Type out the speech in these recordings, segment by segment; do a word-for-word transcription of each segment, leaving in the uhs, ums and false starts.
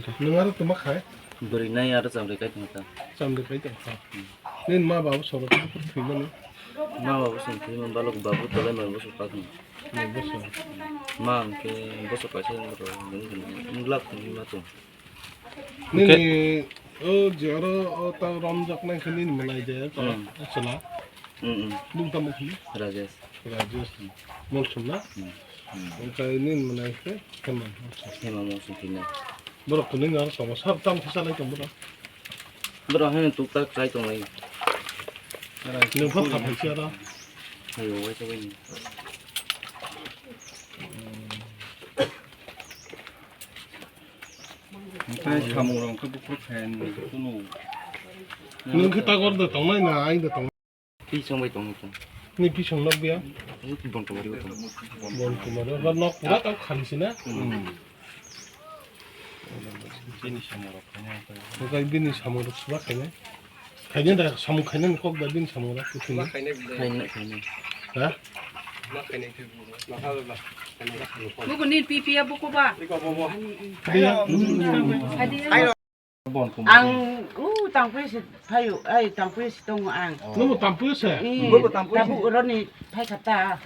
Nwng aro tuma khai? Bwrwi nai aro chamrwi kai tongkha. Chamrwi kai tongkha. Hmm. Nini ma babu soro khe buphuru thwimani? Ma babu song thwimani balok babu tolai mai bwswk pa khna. Hmm, bwswk. Ma hwnkhe bwswk kaisa wng rw, wng glak wngma tong. Nini o je oro o ta romjak nai khe nini mwlai je, hmm, chwla? Hmm, hmm. Nwng tamo khna? Rajesh. Rajesh. Molsom na? Hmm. Hmm. Okai nini mwlai khe Hema Molsom. Hema Molsom thwinai. Borok kwnwi no aro sobo sab tam khe salai tong borok. Borok haino tuktak chai tonglai. Nwng kha kha phaikhe aro. Hayo waisa bai ni. Okai samung rok khe bukhuk khayan kunu. Nwng khe tagor da tongnai na aing da tong. Pisong bai tong tong. Ni pisong nok biya? Bon kumari tong. Bon kumari. Ba nok pura tau khali sina. Hmm. Bini samung rok khaina. Okai bini samung rok suba khaina. Khaina da samung khaina ni kok da bini samung rok kuchini. Khaina, khaina. Ha? Buku ni pipi ya buku ba. Biya. Ang u tangpui se phaio, ai tangpui se tongo ang. Nungbo tangpui se? Tabuk roni phai kha ta.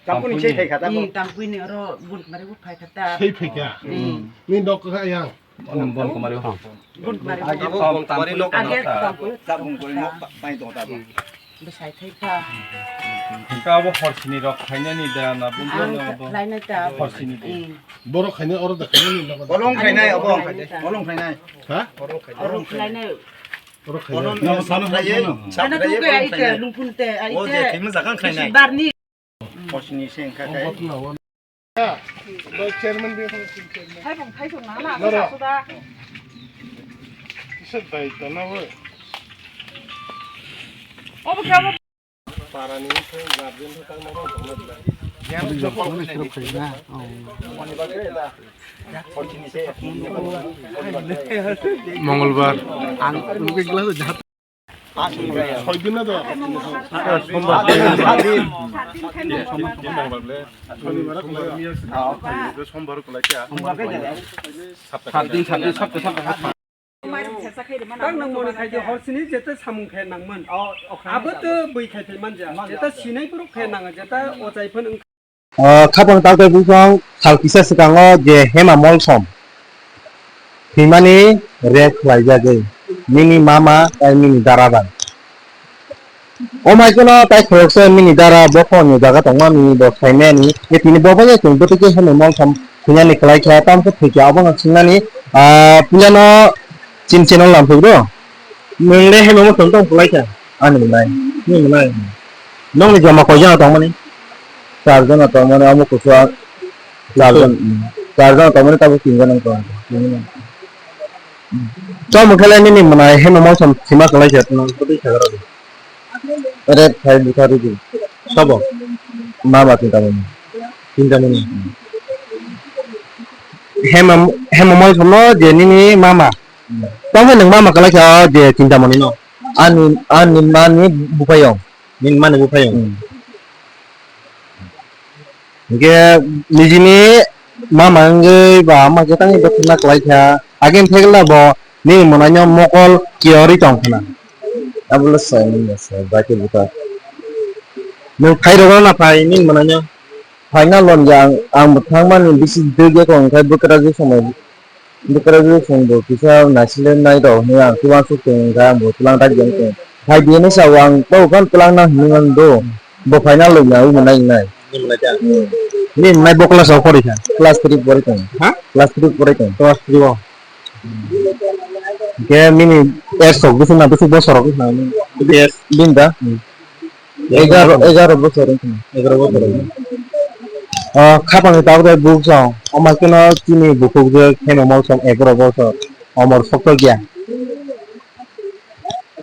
Tangpui ni sei phai kha ta. Tangpui ni oro bun mari bo phai kha ta. Sei phai kha. Ni nok kha yang. Bon kumari ho. Bun mari. Age tangpui. Tabuk kori nok pai tong ta. Bwsai thai kha. Hwnkhe abo horsini rok khainani da na bumjani abo khlainai ta. Horsini de. Borok khainai oro da khainani na. Bolong khainai abo. Bolong khainai. Ha? Oro khlainai. Oro khainai. Bolong khainai. Ano tu ke ai te lungpun te ai te. O je thima jakan khainai. Barni. Horsini se wngkha khai. Chairman. Hai bong thai song na na. Kisa dai tana we. Obo kya bo. Parani guardian to tang na. Mongolbar. Ang Soidin na do. Sombar. Sombar. Sombar. Sombar. Tang nang moni khai je horsini jeta samung khai nangman. Abo to bui khai phai manja. Jeta sinai borok khai nang, jeta ochai phan wng. O khapang taktwi buphang sal kisa swkango je Hema Molsom thwimani rape khlaijagwi nini mama tei nini dara bai. O mai kheno tai khoroksa nini dara bokhorokni jaga tongmani bo saimani, tini bo bai chwng bwtwi khe Hema Molsom thwinani kwlai kha, tamo khe thwikha obo no swingnani, ah, puilano chini channel lamphibro. Nwng le Hema Molsom tong kwlai kha. Ani mwnai. Nini mwnai. Nokni joma koi jona tongmani? Char jona tongmani, omo kuchuk char jon, char jona tongmani, tabuk tin jona tong. Tamo khe le nini mwnai Hema Molsom thwima kwlai kha, nwng bwtwi sagra di. Red khai butha ridi. Sabo? Mama Chintamani. Chintamani. Hema, Hema Molsom no je nini mama. Tamo nwng mama kwlai kha o je Chintamani no. Ani, ani mani buphayong. Nini mani buphayong. Hmm. Hingke nijini mama wngwi ba ama khe tangwi dokhorna kwlai kha. Agini thekla bo nini mwnaino mokol kiyorwi tong khna. Abole sai nini sai bai khe buka. Nwng phai rwgwla na phai nini mwnaino. Phaina lon ya ang, ang bo thangmani bisi dwk ya kong khai bwkrajwk somoi. Bwkrajwk chwng bo kisa naisile nai rw hinwi ang twlang suk tong wngkha, ang bo twlang tak jang tong. Phai di hinwi sa o ang tei uphano twlang nang hinwi ang do. Bo phaina lobya wngma nai wngnai. Nini mwnai bo class o pori kha? Class three pori tong. Ha? Class three pori tong. Class three o. Hingke nini age rok bwswk na bwswk bosor rok wngkha nini? Bini da? Egaro, egaro bosor wngkha. Egaro bosor wngkha. O, khapangni tabuk bai buk song. Omo khe no chini bukhuk je kheno mol song egaro bosor. Omor sokto giya.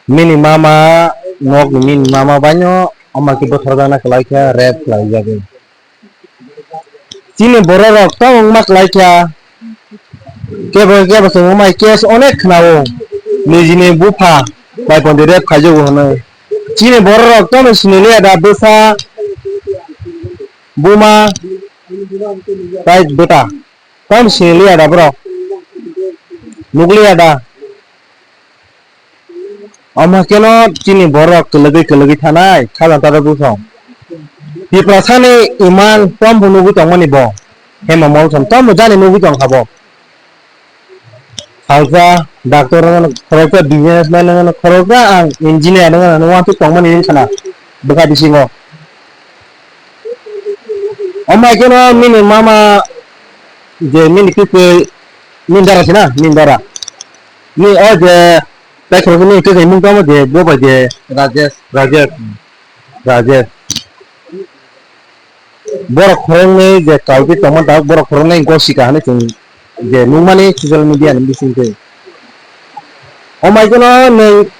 Nini mama, nok ni nini mama baino omo khe bwtharjakna kwlai khe rape khlai jagwi. Chini borok rok tamo wngma kwlai kha. Kebo kebo chwng wngmai case onek khwnao. Nijini bupha bai pondi rape khaijago hwnwi. Chini borok rok tamo sini liya da bwsa buma bai bwta. Tamo sini liya da borok. Nukliya da? Omo keno chini borok kwlwgwi kwlwgwi thanai, khajang tare bwsong. Tiprasani imang tombo nugwi tongmani bo. Hema Molsom tombo jani nugwi tongkha bo. Salsa, doctor wngmano khoroksa, businessman wngmano khoroksa, ang engineer wngmano, uansuk tongmani wngkha na bwkha bisingo. Omo hai kheno nini mama je nini kwtwi nini dara sina, nini dara. Ni o je tei khoroksa nini kwtwi mung tamo je bo bai je Rajesh, Rajesh, Rajesh. Borok khoroknwi je kalpit tongma dak borok khoroknwi gosika hinwi chwng je nukmani social media ni bisingtwi. Omo hai kheno nwng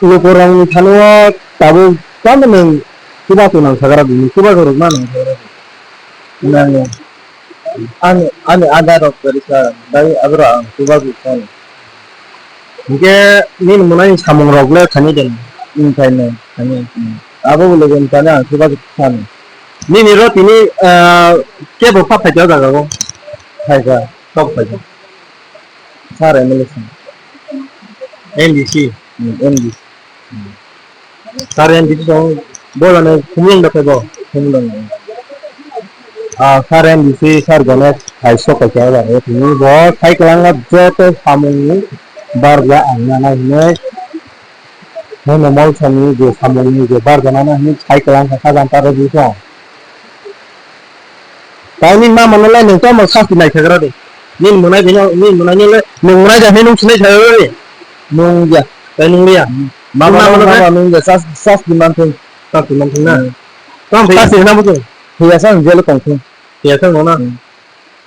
lukurokni thani-o tabuk tamo nwng chubachu nang sagra di, chubachu rwkma nang sagra di. Nang ani, ani ada rok kwrwi kha, bai aboro ang chubachu kha. Hinkhe nini mwnai samung rok le thani de, wng thai nai thani. Abo bo logi wng thani ang chubachu kha. Nini ro tini, ah, kebo pha phaikha o jaga o? Phaikha, sok phaikha. Sir M L A sir. M D C. Hmm, M D C. Hmm. Sir M D C song, bo jane Khumulwng da phai bo? Khumulwng. Ah, sir M D C, sir Ganesh, hai sok phaikha o jaga o. Tini bo sai kwlangma joto samung ni barja ang nana hinwi. Heno Molsomni je samungni je barjanani hinwi sai kwlangkha khajang tare bwsong. Tei nini mama no le nwng tamo sasti naikhagra de. Nini mwnai bini, nini mwnai no le nwng mwnai ja hinwi nwng sinai sagra de. Nwng ya, tei nwng liya. Mama no, mama nwng ya, sas-, sasti manthung. Sasti manthung na? Hmm. Tamo sasti hwnna bwsong? Hiya sa nwng jelo tongthung. Hiya sa nwng na? Hmm.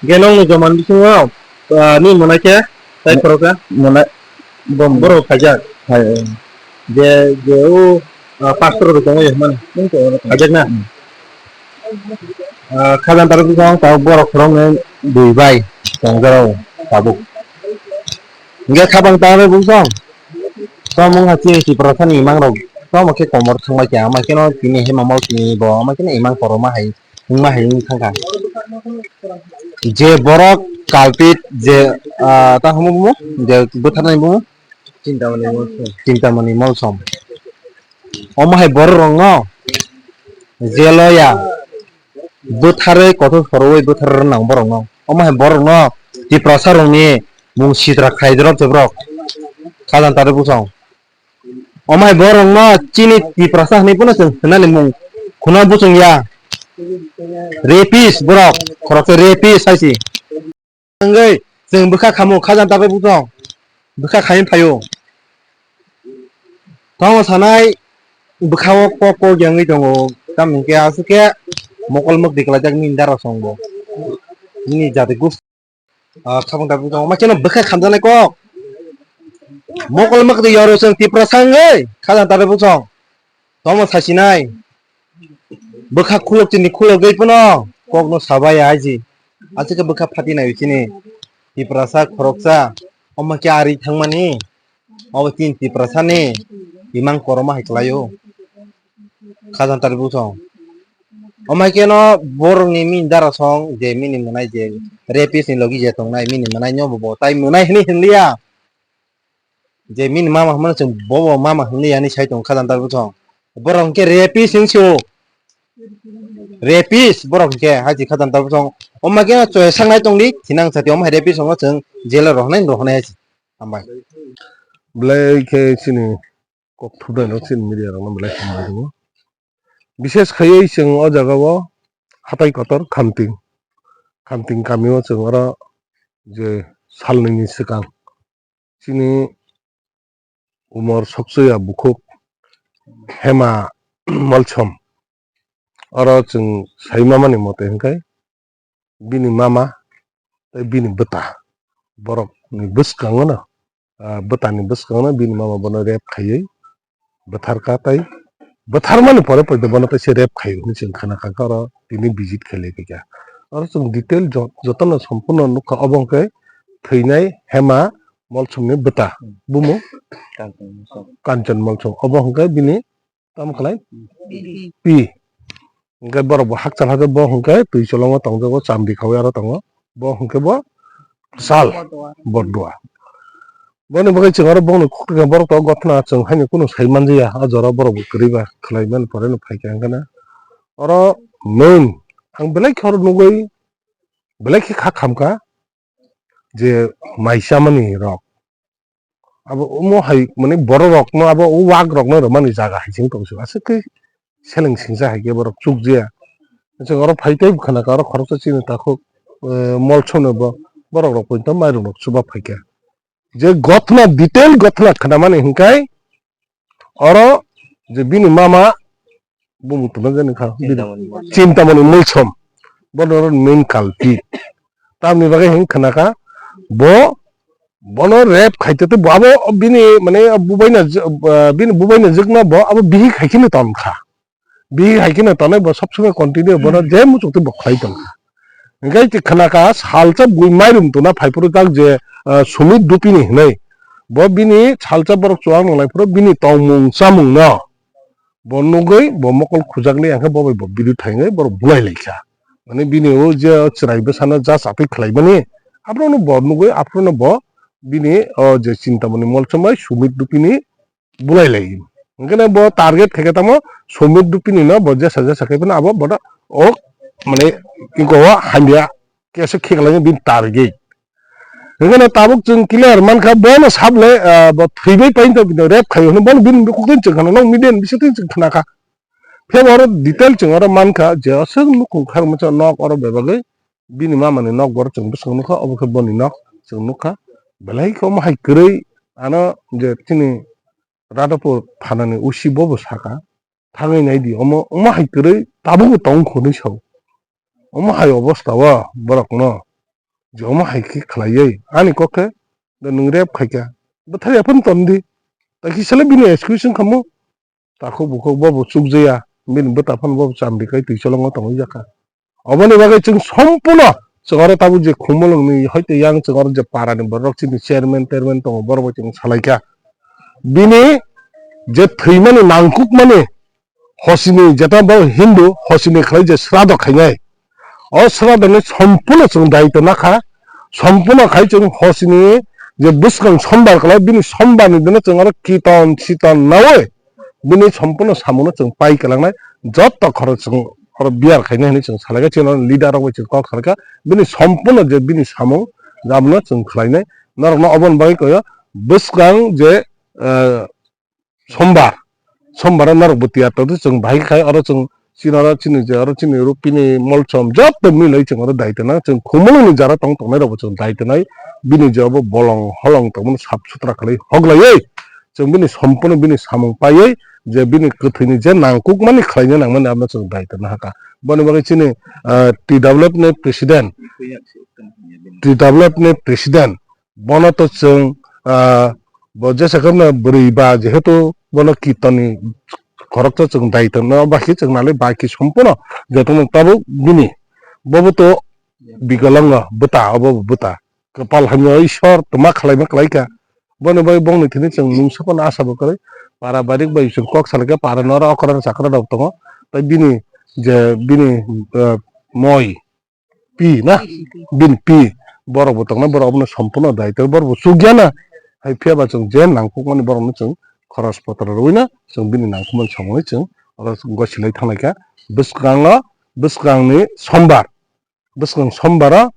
Ge nwng ni joman bisingo, ah, nini mwnai khe tei khoroksa? Mwnai. Bom. Borok khaijak. Hai, eh. Je, je o, ah, pastor rok tongo ya mani. Nung tongo. Khaijak na? Hmm. Ah, khajang tare bwsong tabuk borok khoroknwi dui bai tongjak o tabuk. Hingke khabang tare bwsong. Tomung ha chini Tiprasani imang rok. Tomo khe komor thangbai kha. Ama khe no tini hema mol tini bo. Ama khe no imang koroma hai. Wngma hai wng thangkha. Je borok kalpit je, ah, ta hwnmo bumo, je bwtharnai bumo? Chintamani Molsom. Chintamani Molsom. Omo hai borok rokno jelo ya bwtharwi kothok sorowi bwthar nang borokno. Omo hai borokno Tiprasa rokni mung sitra khai drop je borok. Khajang tare bwsong. Omo hai borokno chini Tiprasa hinwi phano chwng hwnani mung khuna buchung ya. Rapist borok, khoroksa rapist hai si. Wngwi chwng bwkha khamu khajang tare bwsong. Bwkha khaini phaio. Tamo sanai bwkha o kok kok yangwi tongo. Tamo hwnkhe aswk khe mokol mwkdi kwlaijak nini dara songbo. Nini jati gust-, Ah, khabang tabuk tongo. Ma keno bwkha khamjaknai kok. Mokol mwkdi yoro chwng Tiprasa wngwi khajang tare bwsong. Tomo sasinai. Bwkha khulok chini khulogwi phano kokno sabai aji. Aswk khe bwkha phati nai chini. Tiprasa khoroksa. Omo khe ari thangmani. Obo chini Tiprasani imang koroma hai kwlaio. Khajang tare bwsong. Omo hai khe no borokni mini dara song je mini mwnai je rapist ni logi je tongnai mini mwnai no bo tai mwnai hinwi hinliya. Je mini mama hwnmano chwng bobo mama hinliya hinwi sai tongo khajang tare bwsong. Borok hwnkhe rapist hinwi sio. Rapist borok hwnkhe hai se khajang tare bwsong. Omo hai khe no chwng sangnai tongdi thinang sati omo hai rapist wngno chwng jail o rohornai rohornai hai se. Hambai. Belai khe chini kok thumnairok chini media rokno belai hambai tongo. Bishes khaiwi chwng o jagao hatai kotor Khamting, Khamting kamio chwng oro je salnwini swkang chini umor soksoya bukhuk Hema Molsom oro chwng sai mamani mote hwnkhe bini mama tei bini bwta borokni bwskango no, ah, bwtani bwskango no bini mama bono rape khaiwi bwtharkha tei bwtharmani pore pore bono teisa rape khaio hinwi chwng khana kha khe oro tini visit khailai kha. Oro chwng detail jo-, jotono sompurno nukha obo hwnkhe thwinai Hema Molsomni bwta bumung Kanchon Molsom. Kanchon Molsom obo hwnkhe bini tamo khlai? Pi. Pi. Hwnkhe borok bo hakchal hakhe bo hwnkhe twi cholongo tongjago, chamdi khaui aro tongo. Bo hwnkhe bo sal. Bordua. Bordua. Boni bagwi chwng oro bongni khukti khe borok to gothna chwng haino kunu sai manjaya, o jora borok bo kwrwi ba khlai mani pore no phai kha hwnkhe na. Oro main ang belai khe oro nugwi belai khe kha khamkha je mai chamani rok. Abo omo hai mane borok rokno abo o wak rokno rwmani jaga hai chwng tong se. Aswk khe seleng singsa hai khe borok chukjaya. Chwng oro phai tei khana kha oro khoroksa chini takhuk, eh, molsomno bo borok rok poito mairum rok chuba phai kha. Je gothna, detail gothna khnamani hwnkhai oro je bini mama bumung tongna jani kha, bini Chintamani Molsom. Chintamani Molsom. Bono oro main culprit. Tamni bagwi hwn khna kha, bo, bono rape khai tete bo abo bini, mane, bubaina j-, ah, bini bubaina jwkna bo abo bihik hai kheno ton kha. Bihik hai kheno tonwi bo sob somoi continue bono Hmm. je muchuk twi bo khlai ton kha. Hingke ti khna kha salsa bui mairum tuna phai phuru tak je, ah, Sumit Dupini hinwi. Bo bini salsa borok chuwak nang lai phuru bini tongmung chamung no bo nugwi bo mokol khujak li hingke bo bai bo biru thangwi borok bulai lai kha. Mane bini o je chwrai bwsano ja chatwi khlai mani aphuru no bo nugwi aphuru no bo bini o je Chintamani Molsom bai Sumit Dupini bulai lai. Hingke bo target khe khe tamo Sumit Dupini no bo jesa jesa khe phano abo bono o mane inko o hamya kesa khe khlai bini target. Hingke tabuk chwng clear man kha bono sable, ah, bo thwibai pai to bini rape khai hwnwi bono bini bukuk twi chwng khana no media ni bising twi chwng khna kha. Phiya bo oro detail chwng oro man kha je aswk nukhung khar masa nok oro bebagwi bini mama ni nok boro chwng bwswk nukha obo khe boni nok chwng nukha belai khe omo hai kwrwi ano je chini Radhapur thanani O C bobo saka, "Thangwi nai di, omo, omo hai kwrwi tabukbo tong kho," hinwi sao. Omo hai obostha o borokno, je omo hai khe khlaiwi, ani kok khe, "Da nwng rape khai kha, bwthar ya phano ton di." Ta kisa le bini excuse wng kha mo, takhuk bukhuk bobo chukjaya, bini bwta phano bobo chamri kai twi cholongo tongwi ya kha. Oboni bagwi chwng somphuno chwng oro tabuk je Khumulwngni hoite yang chwng oro je parani borok chini chairman terman tongo borok bai chwng salai kha. Bini je thwimani nangkukmani hosini jeta bo Hindu hosini khlai je srado khainai. O sradoni somphuno chwng daityo nakha. Somphuno khai chwng hosini je bwskang sombar khlai bini sombarni dino chwng oro kiton siton naui bini somphuno samungno chwng pai kwlangnai, jotto khorok chwng oro biyar khainai hinwi chwng salaikha, chini leader rok bai chwng kok salaikha, bini somphuno je bini samung abono chwng khlainai, norokno oboni bagwi koyo bwskang je, eh, sombar, sombaro norokbo tiyar tongdi chwng bahai khai oro chwng chini oro chini je oro chini rupini molsom jotto milwi chwng oro daityo nai, chwng Khumulwngni jara tong tongnai rokbo chwng daityo nai, bini je obo bolong holong tongmani sap sutra khlai hoglaiwi. Chwng bini somphuno bini samung paiwi je bini kwthwini je nangkukmani khlaina nangmani abono chwng daityo nahakha. Boni bagwi chini, ah, T W F ni president, T W F ni president bono to chwng, ah, bo jesa khe bwrwi ba jehetu bono kirtonni khoroksa chwng daityo no ba khe chwng nalai ba khe somphuno jotono tabuk bini bobo to bigalango bwta obo bwta. Kwpal hamya Ishwar twma khlaima khlaikha. Bono bai bongni thini chwng mungsa phano asa bo kwrwi. Para barik bai chwng kok salaikha, para noro okra chakra rok tongo. Tai bini je bini, eh, moi pi na, bini pi borok bo tongnai, borok abono somphuno daityo, borok bo chukya na. Hai phiya ba chwng je nangkukmani borokno chwng khoros potro rwui na, chwng bini nangkukmani samungni chwng oro gosilai thanglaikha. Bwskango, bwskangni sombar. Bwskang sombaro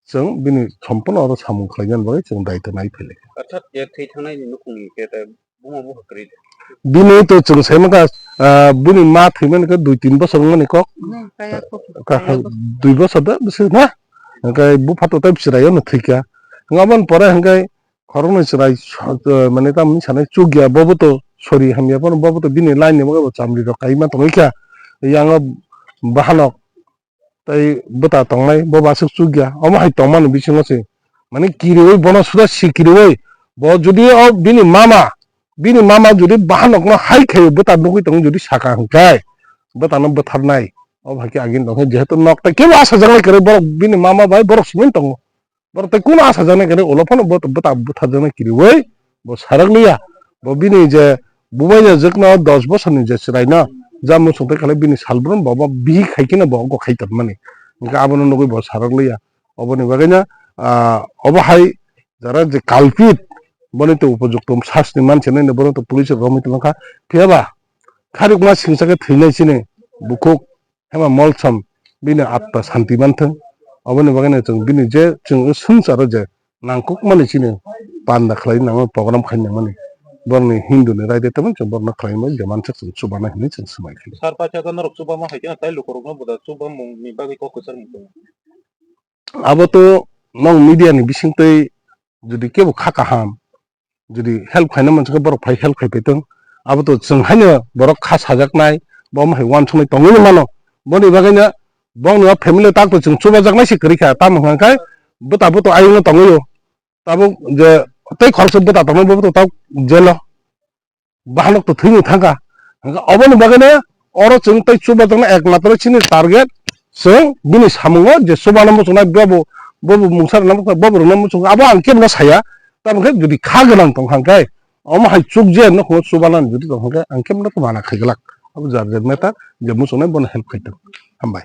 chwng bini somphuno oro samung khlainani bagwi chwng daityo nai phailai. Orthat je thwi thangnaini nukhungni khe ta buma bupha kwrwi de. Bini to chwng sai mankha, ah, bini ma thwimani khe dui tin bosor wngmani kok. Hmm, kaya kok. Ka-, kaya kok. Dui bosor da bwswk na? Hwnkhe bupha to tei chwraiyano thwikha. Hwnkhe aboni pore hwnkhe khoroknwi chwrai so-, eh, mane tamni sanai chukya, bobo to sori hamya phano bobo to bini line ni bagwi bo chamri rok kaima tongwi kha. Yango bahanok tei bwta tongnai, bo bo aswk chukya. Omo hai tongmani bisingo se, mane, kiriui, bono suda si kiriui. Bo jodi o bini mama, bini mama jodi bahanokno hai khe bwta nugui tongo, jodi saka hwnkhe bwtano bwtharnai. Obo hai khe agini tongkhe, jehetu nok tai kebo asajaknai kwrwi, borok bini mama bai borok simi tongo. Borok tei kunu asajaknai kwrwi, ulo phano bo bwta bwtharjaknai kiriui bo sarak liya. Bo bini je bubaina jwkno dos bosorni je chwraino ja muchung tei khlai bini salbrum bo, bo bihik hai kheno bo wngkok hai tongmani. Hwnkhe abono nugui bo sarak liya. Oboni bagwino, ah, obo hai jara je culprit, boni to upojukto sasti manse nini bono to police romwi tongkha. Phiyaba kharikma singsa khe thwinai chini bukhuk hema molsom bini atma santi manthung. Oboni bagwi no chwng bini je chwng swngcharo je nangkukmani chini panda khlai nangmani program khai nangmani borokni Hindu ni raida tamo chwng borokno khlai mani je mansak chwng chubana hinwi chwng swmai khe. Sar pacha da norok chubama hai khe tai lukurokno boda chubamung ni bagwi kok kwchar mung. Abo to nong media ni bisingtwi jodi kebo kha kaham jodi help khaina mansukha borok phai help khai paitong. Abo to chwng haino borok kha sajaknai bo hai wansuknai tongwi mano. Boni bagwi no bongni o family tak to chwng chubajaknai se kwrwi kha tamo hwnkhai bwta bwto ayung no tongwi o. Tabuk je tei khoroksa bwta tongnai bo to tabuk jelo bahanok to thwini thangkha. Hwnkhe oboni bagwino oro chwng tei chubajakna ekmatro chini target chwng bini samungo je chubana muchungnai bobo bobo mungsa rwna muchungo bobo rwna muchungo abo ang kebo no saya. Tamokhe jodi kha gwnang tongkha hwnkhe omo hai chukje nokho chubanani jodi tongkha hwnkhe ang kebo no mana khaiglak abo jar jar matter je muchungnai bono help khaitong. Hambai.